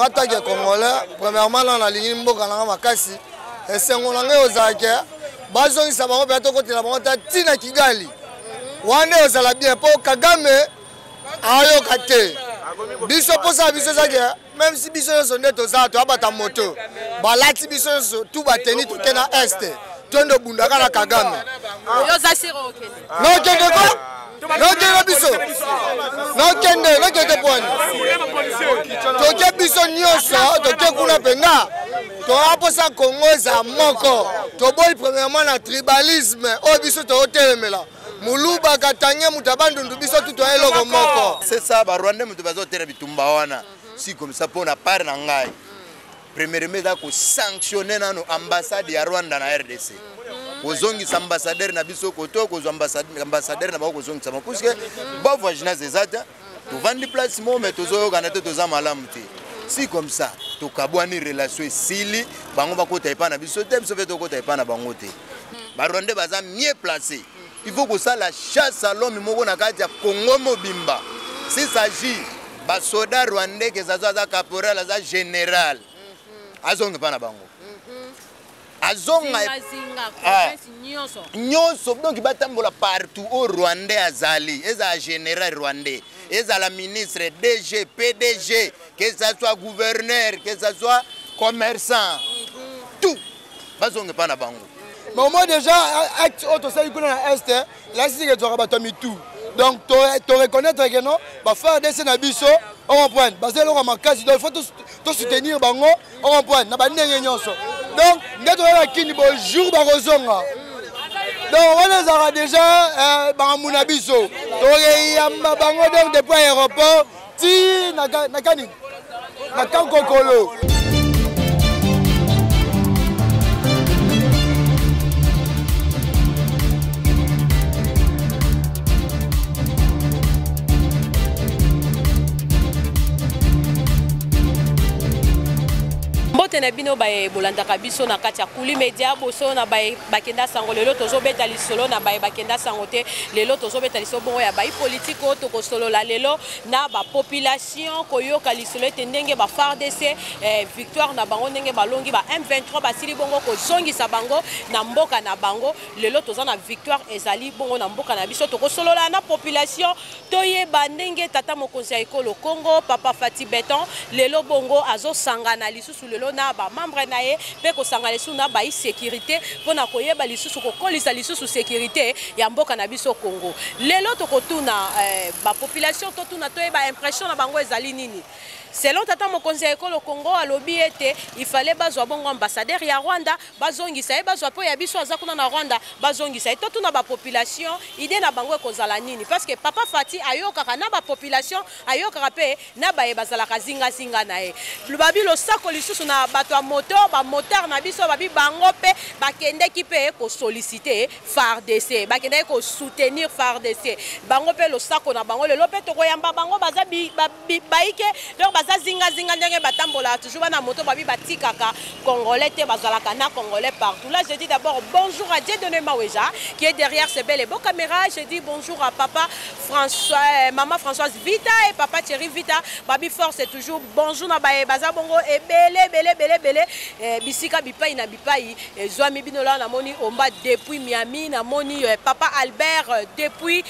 Nga take congolais, premièrement na nalingi mboka na nga makasi. Esengo na ngai ozala ke bazongisa bango mpenza tokotela bango ta ntina Kigali. Wana ozala bien mpo Kagame ayoka te. Biso mposa ya biso eza ke même si biso nyonso nde toza toabata moto balati biso nyonso tu bateni toke na est toende obundaka na Kagame. Nokende ko nokende biso nokende nokende pwani toke biso nyonso toke kuna mpenza toa mposa kongo eza moko toboyi premièrement na tribalisme oyo biso toyotelemela muluba katange moto ya bandundu biso tu toya eloko moko. C'est ça, ba rwandais moto bazotela bitumba wana si comme ça mpo na part na ngai premièrement eza kosanctionne nano ambassade ya Rwanda na RDC, kozongisa ambassadeur na biso koto kozwa ambassadeur na bango kozongisa bango puisque ba voisinage eza te, tovandi place moko mais tozoyokana te, toza malamu te. Si comme ça tokabwani, relation esili, bango bakota epai na biso te, biso mpe tokota epai na bango te. Barwandais baza mieux placé, il faut kosala chasse à l'homme moko na kati ya Congo mobimba. Si s'agit basoda rwandais, ke zazo aza caporal, aza général, azonga epai na bango, azonga nyonso. Donc batambola partout oyo rwandais azali, ezala général rwandais, ezala ministre, DG, PDG, que ça soit gouverneur, que ça soit commerçant, tout bazonga epai na bango. Mais au moins déjà acte oyo tosali kuna na est elakisi ke tozwaka bato ya mitu, donc to reconnaître ke non, ba FARDC na biso ocomprendre baza eloko ya makasi, donc il faut tosoutenir bango ocomprendre na bandenge nyonso. Donc nde toyaka kini bo jour bakozonga, donc wana ezalaka déjà makambo na biso, toyeyamba bango donc depuis aéroport ti na kani na kankokolo. Mbote na bino baye bolandaka biso na kati ya Kuli Media, boso na baye bakenda sango. Lelo tozobeta lisolo na baye bakenda sango te. Lelo tozobeta lisolo bongo ya bayi politike oyo tokosolola lelo na bapopulation, koyoka lisolo ete ndenge ba FARDC victoire na bango, ndenge balongi ba M23, basili bongo kozongisa bango na mboka na bango. Lelo toza na victoire ezali bongo na mboka na biso. Tokosolola na population, toyeba ndenge tata mokonzi ya ekolo Congo, papa Fati Beton, lelo bongo azosangana lisusu lelo na bamembre na ye mpe kosangana lisusu na bayi sécurité mpona koyeba lisusu kokolisa lisusu sécurité ya mboka na biso Congo. Lelo tokotuna bapopulation, totuna toyeba impression na bango ezali nini. Selon tata mokonzi ya ekolo Congo, alobi ete il fallait bazwa bongo ambassadeur ya Rwanda, bazongisa ye, bazwa mpo ya biso aza kuna na Rwanda, bazongisa ye. Totuna bapopulation idée na bango ekozala nini, parce que papa Fati ayokaka na bapopulation, ayokaka mpe na baye bazalaka zingazinga na ye. Babi losako lisusu na bato ya moto, bamotard na biso, babi bango mpe bakendeki mpe kosollicite FARDC, bakendaki kosoutenir FARDC. Bango mpe losako na bango. Lelo mpe tokoyamba bango, baza baike, donc baza zingazinga ndenge batambolaka toujours bana moto, babi batikaka congolais te, bazalaka na congolais partout. Là, je dis d'abord bonjour à Dieudonné Maweja qui est derrière ces belles et beaux caméras. Je dis bonjour à papa François, maman Françoise Vita et papa Thierry Vita. Babi Force c'est toujours bonjour na baye baza bongo ebele ebele ebele ebele bisika bipai na bipai ezwami bino. La namoni Omba depuis Miami, namoni papa Albert depuis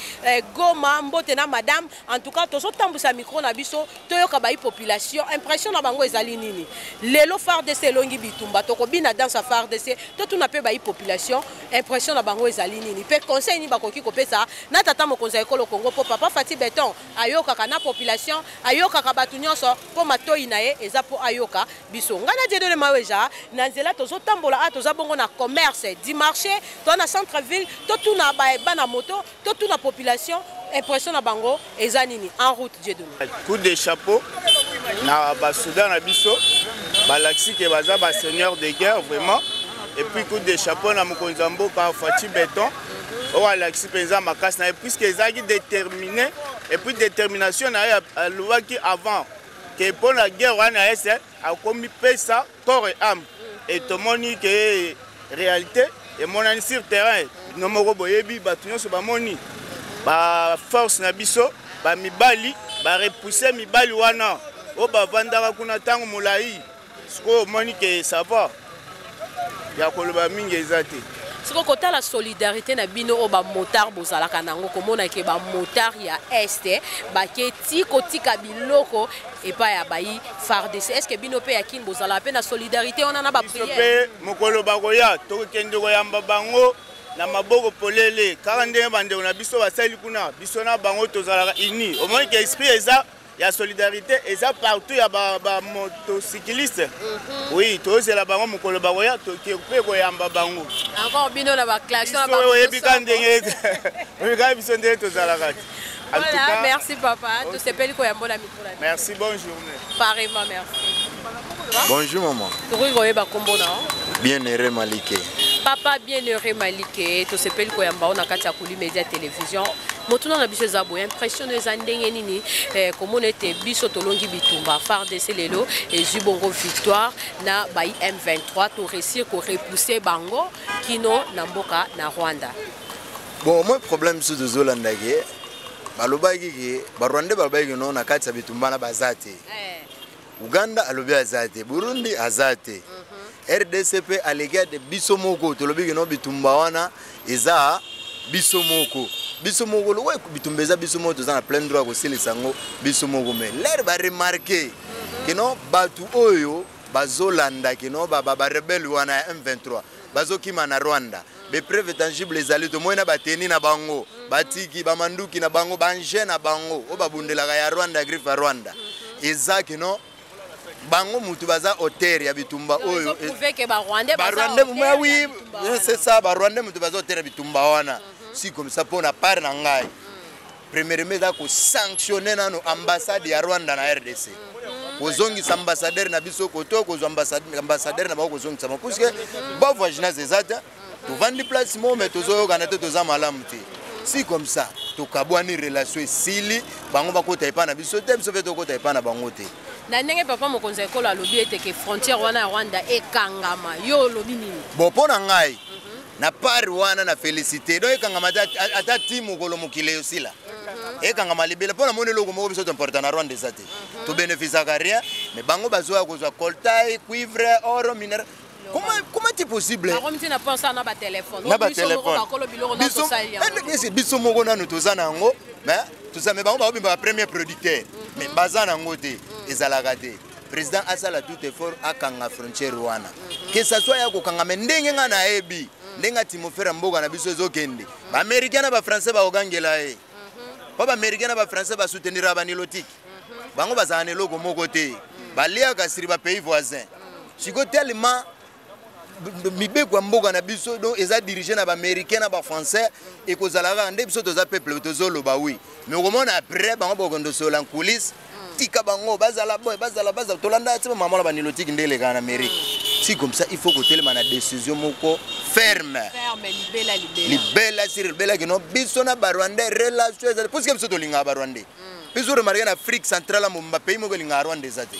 Goma, mbote na madame. En tout cas tozotambwisa micro na biso, toyoka bayi population impression na bango ezali nini. Lelo FARDC elongi bitumba, tokobina danse ya FARDC. Totuna mpe bayi population impression na bango ezali nini mpe conseil nini bakoki kopesa na tata mokonzi ya ekolo Congo, mpo papa Fati Beton ayokaka na population, ayokaka bato nyonso, mpo matoi na ye eza mpo ayoka biso. Ngai na Dieudonné Maweja na nzela tozotambola a toza bongo na commerce du marché to na centre ville. Totuna bana moto, totuna population impression na bango eza nini. En route, Dieudonné. Coup de chapeau na basoda na biso, balakisi ke baza baseigneur de guerre vraiment. Et puis coup de chapeau na mokonzi ya mboka Fatshi Beton oyo alakisi mpenza makasi na ye, puisque ezalaki déterminé. Et puis détermination na ye, alobaki avant ke mpo na guerre wana ya est akomi pesa corps et âme, et tomoni ke réalité emonani sur terrain. Bino moko boyebi, bato nyonso bamoni baforce na biso, bamibali barepousse mibali wana. Oyo bavandaka kuna ntango molai, sikoyo omoni ke ça va, ya koloba mingi eza te. Sikoyo kotala solidarité na bino oyo bamotard bozalaka nango, komona ke bamotard ya Est bake ti kotika biloko epai ya bayi FARDC, est ce que bino mpe ya Kin bozalaka mpe na solidarité wana na biso baprière? Mpe mokolo bakoya, tokokende koyamba bango na maboko polele, kaka ndenge bandeko na biso basali kuna. Biso na bango tozalaka uni. Omoni ke esprit eza ya solidarité, eza partout ya bamotocycliste. Oui, tozela bango mokolo bakoya, toke mpe koyamba bango. Encore bino na baklaxon. Biso oyebi ka ndenge, oyebi kaka biso ndenge tozalaka te. En tout Voilà, cas, merci papa. Tosepeli koyambola micro na biso. Merci, bonne journée. Pareillement, merci. Bonjour maman. Tokoki koyeba nkombo na yo? Bienheureux Malike. Papa Bienheureux Malike, tosepeli koyamba yo na kati ya Kuli Media Télévision. Motuna na biso eza boye: impression no eza ndenge nini komona ete biso tolongi bitumba, FARDC lelo ezwi bongo victoire na bai M23, toréussir korepousser bango kino na mboka na Rwanda? Bon, moi problème biso tozolanda ke balobaki ke Barwandais balobaki ke no na kati ya bitumba na baza te. Uganda alobi aza te, Burundi aza te. RDC mpe aleki ate biso moko tolobi ke no bitumba wana eza biso moko, biso moko. Lokola bitumba eza biso moko, toza na plein droit ya kosilisa yango biso moko. Mais lere baremarquer ke no bato oyo bazolanda ke no barebelles wana ya M23 bazokima na Rwanda, bapreuve tangible ezali. Tomoni na bateni na bango, batiki bamanduki na bango, baengins na bango oyo babundelaka ya Rwanda, ya griffe ya Rwanda. Eza ke no bango mutu baza auteur ya bitumba oyo. Prouver ke Barwandais baza Barwandais auteur mais ya oui, bitumba wana. C'est ça, Barwandais mutu baza auteur ya bitumba wana. Si comme ça, mpo na part na ngai, premièrement eza kosanctionner nano ambassade ya Rwanda na RDC, kozongisa ambassadeur na biso koto, kozwa ambassadeur na bango, kozongisa bango, puisque bavoisinage eza te. Tovandi place moko me tozoyokana te, toza malamu te. Si comme ça tokabwani, relation esili, bango bakota epai na biso te, biso mpe tokota epai na bango te. Na ndenge papa mokonzi ya ekolo alobi ete ke frontière wana ya Rwanda ekangama, yo olobi nini? Bon, mpo na ngai na part wana na félicité. Donc ekangama te ata ti mokolo mokili esila, ekangama libela. Mpo namoni eloko moko biso toimporta na Rwanda eza te, tobénéficiaka rien, mais bango bazwaka kozwa coltan, cuivre, or, minerai. Comment c'est possible? Bakomi ntina mposa na batelefone. Na Biso moko batelefone. bakolo biloko na tosali yango. Ese biso moko nanu toza na yango, mais toza, mais bango bakobimba bapremier producteur, mais baza na yango te. Ezalaka te. Président asala tout effort akanga frontière wana, que ça soit ya kokanga. Mais ndenge nga nayebi ndenge atmosphère ya mboka na biso ezokende, Baaméricain na Bafrançais bakogangela ye, mpo Baaméricain na Bafrançais basoutenira banilotique. Bango bazala na eloko moko te, baliaka siri bapays voisin. Sikoyo tellement mibeko ya mboka na biso donc eza dirigé na Baaméricain na Bafrançais, ekozala kaka nde biso toza peuple tozoloba oui, mais okomona après bango bakokende osola en coulisse. Tika bango bazala boye, bazala bazala tolanda ti bamama na banilotiki nde elekaka na Amérique. Si comme ça, il faut kotelema na décision moko ferme. Ferme, libela libela. Libela siri libela, kino biso na Barwandais relation ezali, puisque biso tolingaka Barwandais. Biso remarquer na Afrique centrale mobimba, pays moko elingaka Rwanda eza te.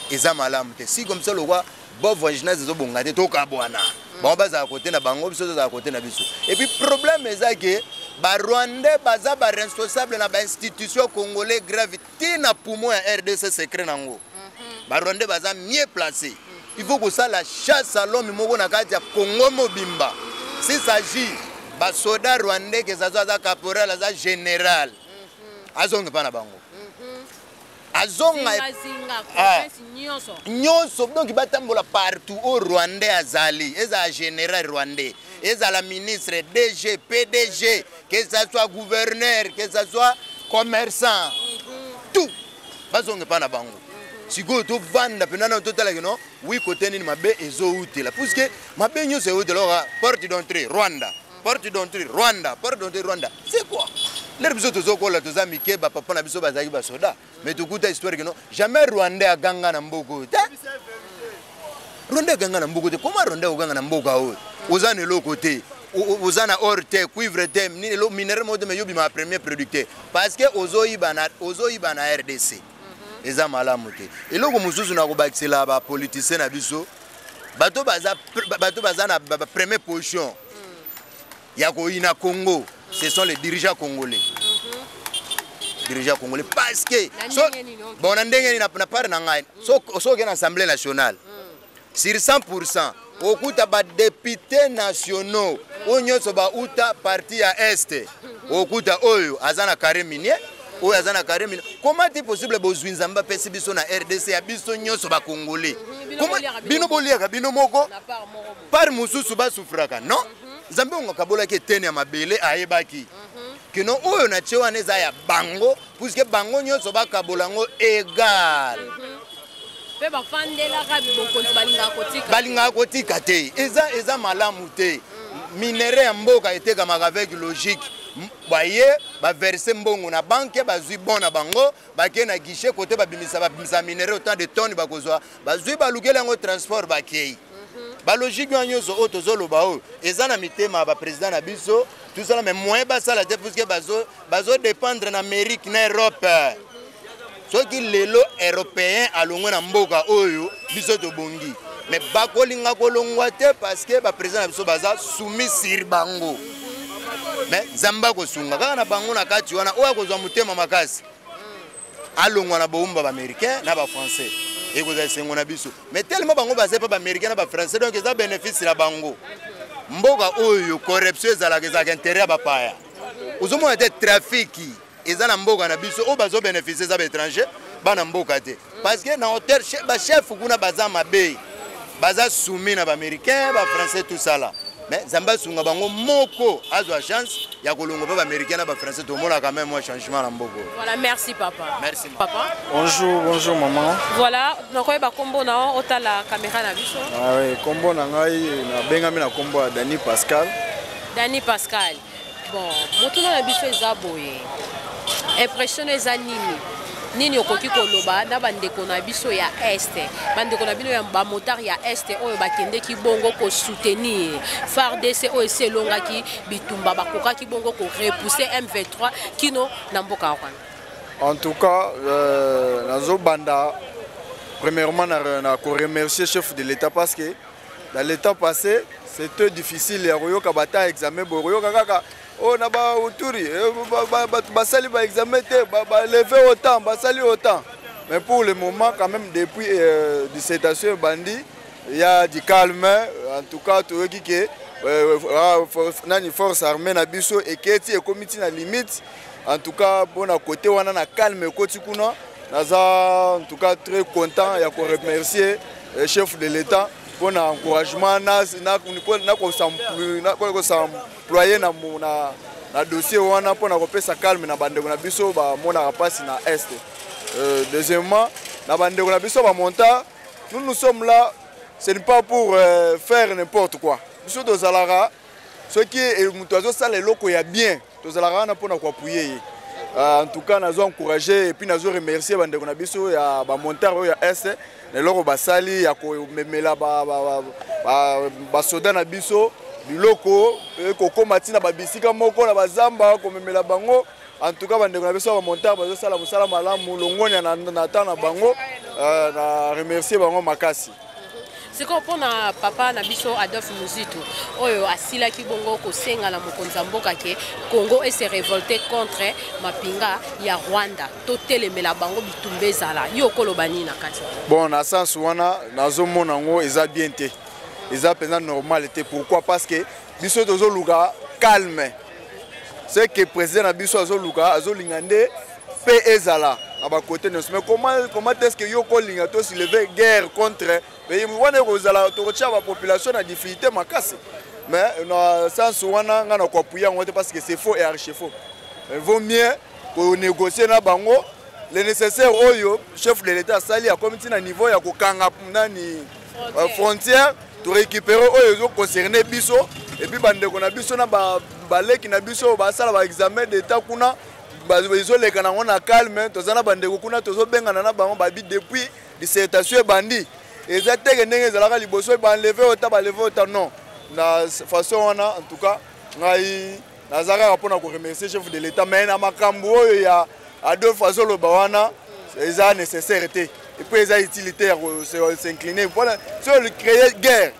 Eza malamu te. Si comme ça, lokwa bo voisinage ezobonga te, tokabwana, bango bazala kote na bango, biso tozala kote na biso. Et puis problème eza ke Barwandais baza baresponsable na bainstitution congolais grave, ntina poumon ya RDC, secret nango Barwandais baza mieux placé. Il faut kosala chasse à l'homme moko na kati ya Congo mobimba. S'il s'agit basoda rwandais, ke zazo aza caporal, aza général, azonga epa na bango, azonga. Zingazinga province nyonso. Nyonso. Donc batambola partout oyo Rwandais azali, ezala général rwandais, ezala ministre, DG, PDG, que ça soit gouverneur, que ça soit commerçant, tout bazonga epa na bango. Sikoyo tovanda mpena nano, totalaki no wi kote nini mabe ezoutela, puisque mabe nyonso eutela oka porte d'entrée Rwanda, porte d'entrée Rwanda, porte d'entrée Rwanda. C'est quoi? Lere biso tozokola, toza mike, bapapa na biso bazalaki basoda, mais tokuta histoire kino jamais Rwandais aganga na mboka oyo te. Rwandais aganga na mboka te. Koma Rwandais oganga na mboka oyo oza na eloko te, oza na or te, cuivre te, minerai moko te, mais yo bima premier producteur parce que ozoyiba na RDC. Eza malamu te. Eloko mosusu na kobakisela bapoliticien na biso, bato baza na première position ya koyina Congo, ce sont les dirigeants congolais. Dirigeant congolais, parce que so, bon, na ndenge nini, na part na ngai, so okei na Assemblée nationale, sur 100, okuta badéputés nationaux oyo nyonso bauta parti ya Est. Okuta oyo aza na carré minier, oyo aza na carré minier. Comment est possible? Bozwi Nzambe apesi biso na RDC ya biso nyonso bacongolais, bino boliaka bino moko, part mosusu basufraka. Non, Nzambe ongo akabolaki etene ya mabele, ayebaki kino oyo na tie wana eza ya bango, puisque bango nyonso bakabola yango égal. Mpe bafandelaka bokonzi, balingaka kotika. Balingaka kotika te. Eza malamu te. Minerai ya mboka etekamaka avec logique. Baye baverse mbongo na banque, bazwi bon na bango, bakei na guichet kote babimisa minerai, autant de tonne bakozwa, bazwi, balukeli yango transport, bakei. Balogique wana nyonso oyo tozoloba, oyo eza na mitema ya baprésident na biso, tosala mais moyen basala te, puisque bazodépendre na Amérique, na Europe. Soki lelo Européen alongwe na mboka oyo, biso tobongi, mais bakolinga kolongwa te, parce que baprésident na biso baza soumis sur bango. Mais Nzambe akosunga kaka na bango na kati wana, oyo akozwa motema makasi, alongwa na bowumba baaméricain na bafrançais, ekozala esengo na biso. Mais tellement bango baza mpe baaméricain na bafrançais, donc eza bénéfice na bango. Mboka oyo corruption ezalaka intérêt ya bapaya. Ozomona te, trafic eza na mboka na biso, oyo bazobénéficie eza baétranger, bana mboka te, parce que na hotel bachef kuna baza mabe, baza soumis na baaméricain, bafrançais, tout ça là. Mais Nzambe asunga bango, moko azwa chance ya kolongwa mpe baaméricain na bafrançais, tomona quand même mwa changement na mboka. Voilà, merci papa. Merci. Papa. Bonjour, bonjour maman. Voilà, nakoyeba nkombo na yo, otala caméra na biso. Ah oui, nkombo na ngai, nabengami na nkombo ya Dani Pascal. Dani Pascal. Bon, motuna na biso eza boye: impression eza nini? Nini okoki koloba na bandeko na biso ya Est, bandeko na bino ya bamotard ya Est oyo bakendeki bongo kosoutenir FARDC, oyo esi elongaki bitumba, bakokaki bongo korepousser M23 kino na mboka ya Rwanda? En tout cas, nazobanda premièrement na koremercier chef de l'État, parce que dans le temps passé, c'était difficile ya koyoka bata examen boye, koyoka kaka oyo na bauturi, bato basali baexamen te, baleve autant, basali autant. Mais pour le moment quand même, depuis dissertation ebandi, il y a du calme. En tout cas, toyoki ke nani, force armée na biso eketi, ekomi ti na limite. En tout cas, mpona côté wana na calme ekoti kuna, naza en tout cas très content ya koremercier chef de l'État mpona encouragement na kos'employer na dossier wana mpona kopesa calme na bandeko na biso bamonaka mpasi na Est. Deuxièmement, na bandeko na biso bamotard, nous, nous sommes là, ce n'est pas pour faire n'importe quoi. Biso tozalaka, soki moto azosala eloko ya bien, tozalaka wana mpona koappuyer ye. En tout cas, nazo encourager et puis nazo remercier bandeko na biso ya bamotard oyo ya Est na eloko basali ya komemela basoda na biso biloko, kokóma ntina babisika moko na bazamba, komemela bango. En tout cas, bandeko na biso ya bamotard bazosala mosala malamu, longonya na temps na bango, na remercier bango makasi. Sikoyo, mpona papa na biso Adolphe Muzitu, oyo asilaki bongo kosenga na mokonzi ya mboka ke Congo ese révolte contre mapinga ya Rwanda, totelemela bango, bitumba ezala, yo okoloba nini na kati? Bon, na sens wana, nazomona yango eza bien te, eza mpenza normal te. Pourquoi? Parce que biso tozoluka calme. Ce que président na biso azoluka, azolinga nde mpe ezala na bakote nyonso. Mais comment est ce que yo kolinga tosoulever guerre contre pays wana? Ekozala tokotia bapopulation na difficulté makasi. Mais na sens wana, ngai na koappuyer yango te, parce que c'est faux et archi faux. Vaut mieux konégocier na bango le nécessaire. Oyo chef de l'État asali, akomi ntina niveau ya kokanga nani, frontière, torécupérer oyo ezoconcerne biso, et puis bandeko na biso na baleki na biso oyo basala baexamen d'état kuna, ezoleka nango na calme. Toza na bandeko kuna, tozobengana na bango, babi depuis dissertation ebandi, eza teke ndenge ezalaka liboso, baenlever ota, balever ota. Non, na façon wana, en tout cas, ngai naza kaka mpona koremercier chef de l'État. Mais na makambo oyo ya Adolphe azoloba wana, eza nécessaire te, et puis eza utilité ya s'incliner mpona so créer guerre.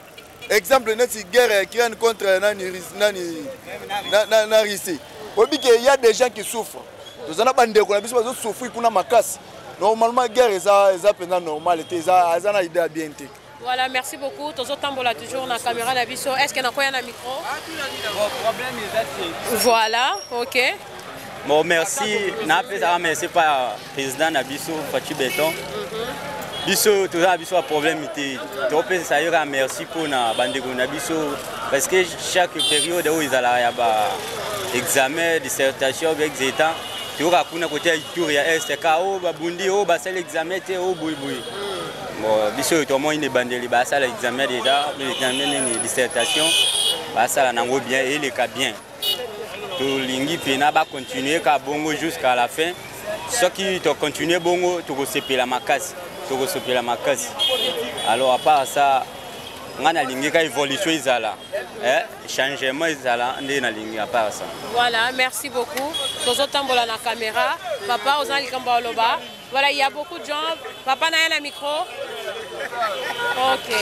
Exemple neti guerre ya Ukraine contre nani, nani na Russie, oyebi ke y a des gens qui souffrent. Toza na bandeko na biso bazosouffrir kuna makasi. Normalement guerre eza eza mpenza normal te, eza eza na idée ya bien te. Voilà, merci beaucoup. Tozo tambola toujours na caméra na biso. Est-ce que na koya na micro? Bon, problème eza te. Voilà, OK. Bon, merci. Napesaka merci pa président na biso Fatshi Beton. Biso toza na biso ba problème te. Topesa yo kaka merci mpona bandeko na biso parce que chaque période oyo ezalaka ya ba examen, dissertation, ba exetan, toyoka kuna kote ya Ituri ya Est ka oyo babundi, oyo basali examen te, oyo boyeboye. Bon, biso oyo tomoni na ebandeli basala examen déjà, examen nini, dissertation, basala nango bien, eleka bien. Tolingi mpena bacontinue ka bongo jusqu'à la fin. Soki tocontinue bongo tokosepela makasi, tokosepela makasi. Alors à part ça, nga nalingi ka évolution ezala, changement ezala nde nalingi, à part ça. Voilà, merci beaucoup. Tozo tambola na caméra. Papa oza likambo oloba. Voilà, il y a beaucoup de gens. Papa na na micro. OK.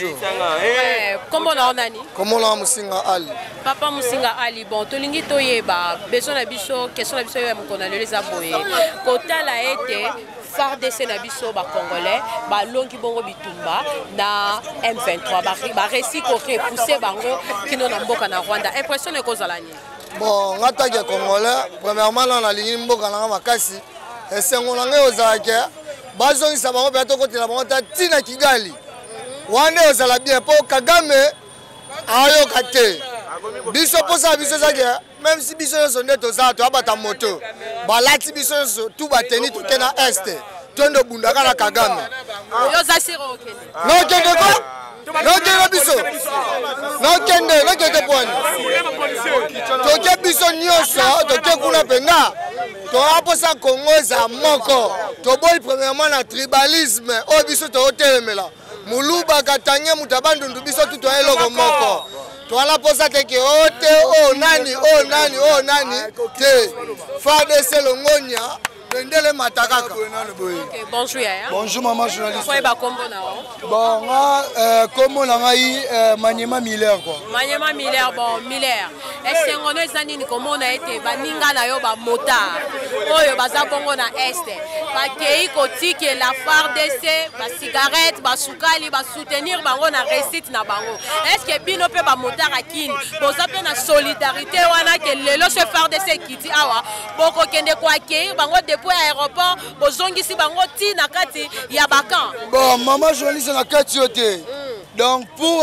Ouais, kombo na nani? Kombo na Musinga Ali. Papa Musinga Ali, bon, tolingi toyeba besoin na biso, question na biso ya mokona lelo eza boye. Kotala ete FARDC na biso ba congolais balongi bongo bitumba na M23, ba réussi ko repousser bango kino na mboka na Rwanda. Impression ekozala nini? Bon, nga tant que congolais, premièrement na nalingi mboka na nga makasi. Esengo na ngai ozalaka bazongisa bango mpe tokotela bango ta ntina Kigali. Wana ozala bien mpo Kagame ayoka te. Biso mposa ya biso ezaki même si biso nyonso nde tozala toyabata moto balati biso nyonso tu bateni toke na este toende obundaka na Kagame. Yo oza sire okende? Nokende ko nokende biso nokende nokende pwani toke biso nyonso toke kuna mpenza toya mposa Congo eza moko. Toboyi premièrement na tribalisme oyo biso toyotelemela muluba katange moto ya bandundu, biso tu toya eloko moko. Toala mposa te ke o te o nani o nani o nani te. FARDC longonia bendele mata kaka. Ok, bonjour yaya. Bonjour maman journaliste. Koyeba kombo na yo? Bon, nga kombo na ngai Manyema Miller quoi. Manyema Miller, bon Miller. Esengo no eza nini komona ete baninga na yo ba motard oyo baza bongo na Est bakei kotikela FARDC ba cigarette, ba sukali, ba soutenir bango na réussite na bango? Est-ce que bino mpe ba motard ya Kin boza mpe na solidarité wana ke lelo so FARDC ekiti awa bokokende koaccueillir bango depuis aéroport, bozongisi bango ti na kati ya bakamp? Bon, maman journaliste, na kati yo te. Donc pour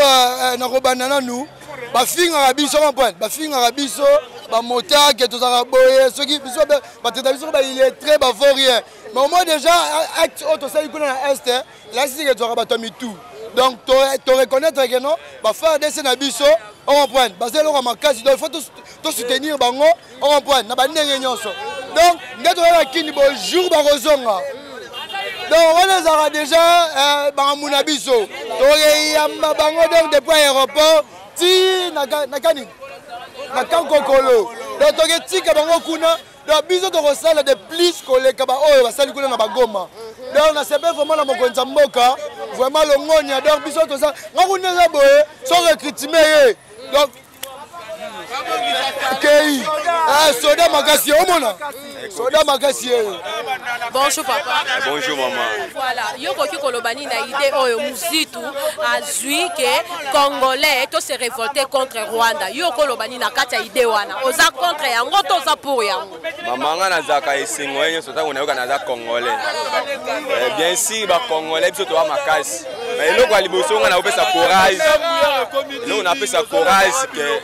nakobanda nanu, bafingaka biso, comprendre, bafingaka biso bamotard ke tozalaka boye, soki biso bateta biso baillettré, bavaurien. Mais au moins déjà acte oyo tosali kuna na Est elakisi ke tozalaka bato ya mitu. Donc toreconnaître ke non, baFARDC na biso, ocomprendre, baza eloko ya makasi. Donc il faut tosoutenir bango, ocomprendre, na bandenge nyonso. Donc nde toyaka kini bo jour bakozonga, donc wana ezalaka déjà makambo na biso, toyamba bango donc depuis aéroport ti na kani na kankokolo. Donc toketika bango kuna. Donc biso tokosala de plus koleka baoyo basali kuna na bagoma. Donc nasepe vraiment na mokonzi ya mboka, vraiment longonia. Donc biso toza nga kuna eza boye so recrutement ye, donc kei soda makasi, omona soda makasi ye. Bonjour papa. Bonjour maman. Voilà, yo koki koloba nini na idée oyo Muzitu azwi ke congolais to se révolter contre Rwanda? Yo koloba nini na kati ya idée wana? Oza contre yango to oza pour yango? Mama, nga nazalaka esengo ye nyonso ntango nayoka naza congolais. Bien sûr, bacongolais biso toza makasi. Mais eloko ya liboso nga nakopesa courage, eloko napesa courage ke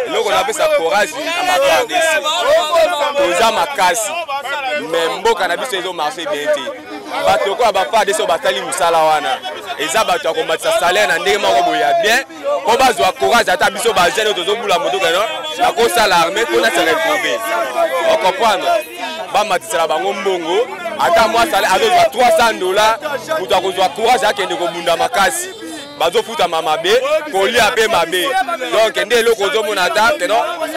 eloko napesa courage na baFARDC, toza makasi mais mboka na biso ezomarche bien te. Bato lokola baFARDC oyo basali mosala wana eza bato ya komatisa salaire na ndenge moko boye ya bien mpo bazwa courage. Ata biso bajeune oyo tozobula motoka no nakosala armée mpona se retrouver, ocomprendre, bamatisela bango mbongo, ata mwa salaire azozwa 300 $, moto akozwa courage akende kobunda makasi. Bazofutama mabe, kolia mpe mabe. Donc nde eloko ozomona ata keno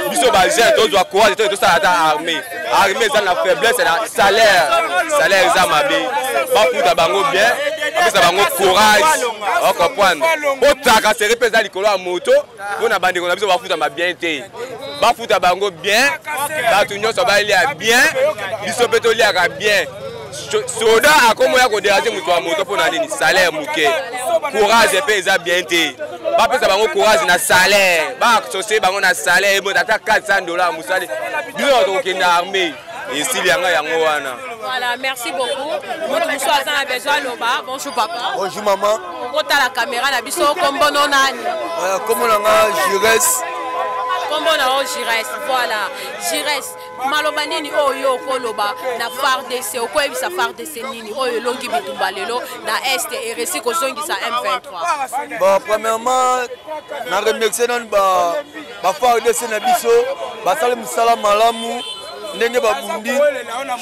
biso bajeune tozwa courage to tosala ata armée. Armée eza na faiblesse na salaire, salaire eza mabe. Bafuta bango bien, bapesa bango courage, ocomprendre, po tracasserie mpe eza likolo ya moto mpona bandeko na biso bafutama bien te. Bafuta bango bien, bato nyonso balia bien, biso mpe toliaka bien. Soda akomoya koderange moto ya moto mpo na nini? Salaire moke, courage mpe eza bien te. Bapesa bango courage na salaire, baasocie bango na salaire ebota ata 400 dollar mosali. Biso bato kokende armée esili yanga yango wana. Voilà, merci beaucoup. Moto mosusu aza na besoin aloba. Bonjour papa. Bonjour maman. Okotala caméra na biso, kombo no nani? Kombo na nga Jires. Kombo na yo Jires. Voilà. Jires, maloba nini oyo okoloba na FARDC? Okoyebisa FARDC nini oyo elongi bitumba lelo na Est et réussi kozongisa M23? Bon, premièrement, na remercier nanu ba ba FARDC na biso, basali mosala malamu ndenge babundi.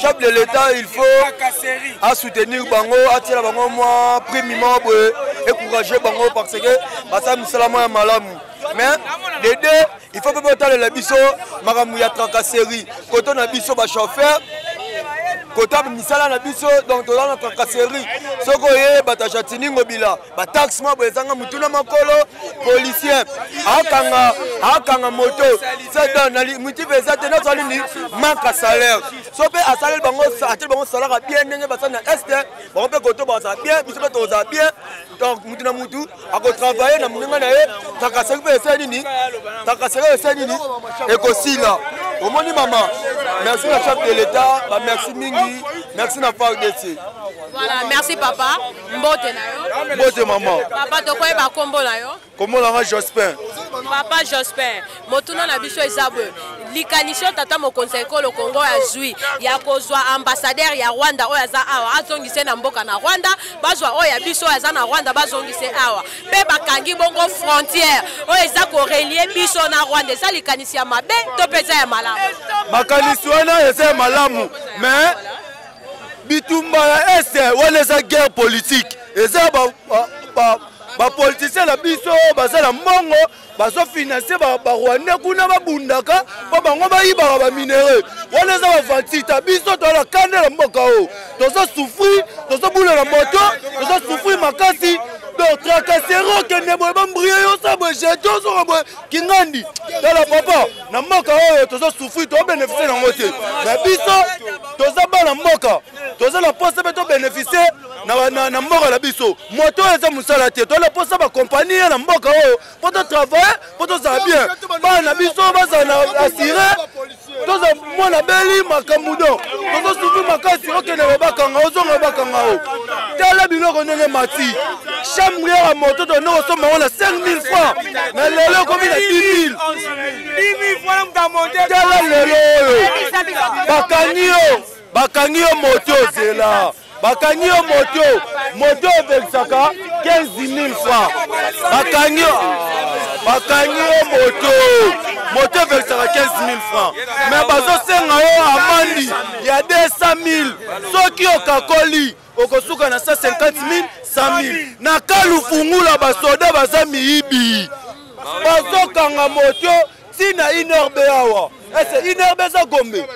Chef de l'État, il faut asoutenir bango, atiela bango mwa prime moko boye, encourager bango parce que basali mosala mwa ya malamu. Mais de deux, il faut mpe botalela biso makambo ya tracasserie koto na biso bachauffeur, kota misala na biso. Donc toza na tracasserie. Soki oye bato ya Gentiny Ngobila, bataxe mwa boye ezanga mutu na makolo. Policier akanga akanga moto, motif eza te, nyonso nini? Manque ya salaire. So mpe asaleli bango, atieli bango salaire bien ndenge basali na Est, bango mpe koto bazala bien, biso mpe tozala bien. Donc mutu na mutu akotravaille na moninga na ye. Tracasserie mpe esali nini? Tracasserie esali nini? Ekosila. Omoni mama, merci na chef de l'État, bamerci mingi, merci na FARDC. Voilà, merci papa. Mbote na yo. Mbote mama. Papa, tokoyeba kombo na yo? Kombo na nga Jospin. Papa Jospin, motuna na biso eza boye: likanisi oyo tata mokonzi ya ekolo Kongo azwi ya kozwa ambassadeur ya Rwanda oyo aza awa, azongise na mboka na Rwanda, bazwa oyo ya biso oyo aza na Rwanda, bazongise awa, mpe bakangi bongo frontière oyo eza korelier biso na Rwanda, eza likanisi ya mabe to mpe eza ya malamu? Makanisi wana eza ya malamu, mais bitumba ya Est wana eza guerre politique. Eza bapoliticien na biso baza na mbongo, bazofinanse barwandais kuna babundaka mpo bango bayibaka baminerais. Wana eza bavantita. Biso toza na kande na mboka oyo, tozosouffrir, tozobulela moto, tozosouffrir makasi. Donc tracasserie, okende boye, bambrie yo sa boye, jeto ozonga boye kingandi. Tala papa, na mboka oyo tozosouffrir, tobénéficie nango te. Mais biso toza bana mboka, toza na posa mpe tobénéficie na mboka na biso. Moto oyo eza mosala te, toza na posa bakompagnie ye na mboka oyo mpo totravaille, mpo tozala bien, bana na biso bazala na assuré, toza mwana beli makambo. Don tozosouffrir makasi. Okende babakanga, ozonga bakanga o. Tala biloko ndenge mati. Chambre ya moto tonde kosomba ngo na 5000 francs, mais lelo ekomi na 10 000. Tala lelo oyo bakangi yo, bakangi yo moto, ozela, bakangi yo moto, moto ovekisaka 15 000 francs. Bakangi yo, bakangi yo moto, moto evekisaka 15 000 francs, mais bazosenga yo amende ya 200 000. Soki okakoli, okosuka na 150 000, 100 000. Na kalufungula, basoda baza miyibi, bazokanga moto ntina INRB awa. Ese INRB eza Gombe,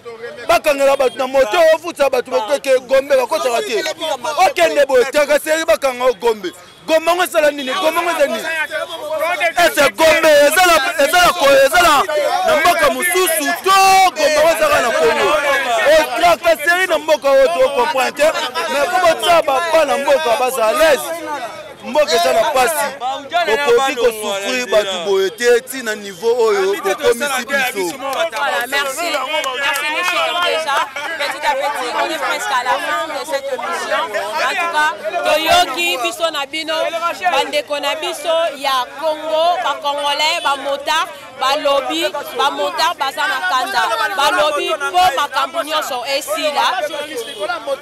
bakangela bato na moto, ofutisa bato bokeke Gombe, bakotaka te. Okende boye, tracasserie, bakanga o Gombe. Gombe yango esala nini? Gombe yango eza nini? Ese Gombe eza na mboka mosusu to Gombe yango ezaka na Kongo? Otracasserie na mboka oyo tocomprendre te, mais po botia bana mboka baza à l'aise. Mboka eza na pasi, bokoki kosouffrir bato boye te ntina niveau oyo bokomisi biso. Voilà, merci. Merci, nous chutons déjà. Petit à petit, on est presque à la fin de cette émission. En tout cas, toyoki biso na bino, bandeko na biso ya Congo, ba Congolais, ba motard, balobi bamotard baza na kanda. Balobi mpo makambo nyonso esila, mpo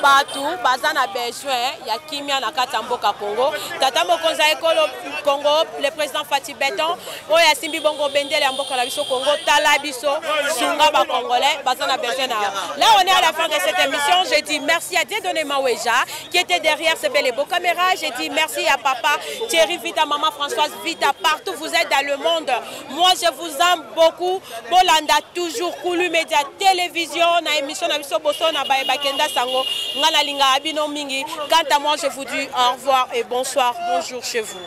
bato baza na besoin ya kimia na kati ya mboka Congo. Tata mokonzi ya ekolo Congo, le président Fatshi Béton, oyo asimbi bongo bendele ya mboka na biso Congo, tala biso, sunga bacongolais baza na besoin na. Là, on est à la fin de cette émission. Je dis merci à Dieudonné Maweja qui était derrière ce bel et beau caméra. J'ai dit merci à papa Thierry Vita, maman Françoise Vita, partout vous êtes dans le monde. Moi, je vous aime beaucoup. Bolanda toujours Kulu Média Télévision na émission na biso boso na baye bakenda sango. Nga nalinga bino mingi. Quant à moi, je vous dis au revoir et bonsoir, bonjour chez vous.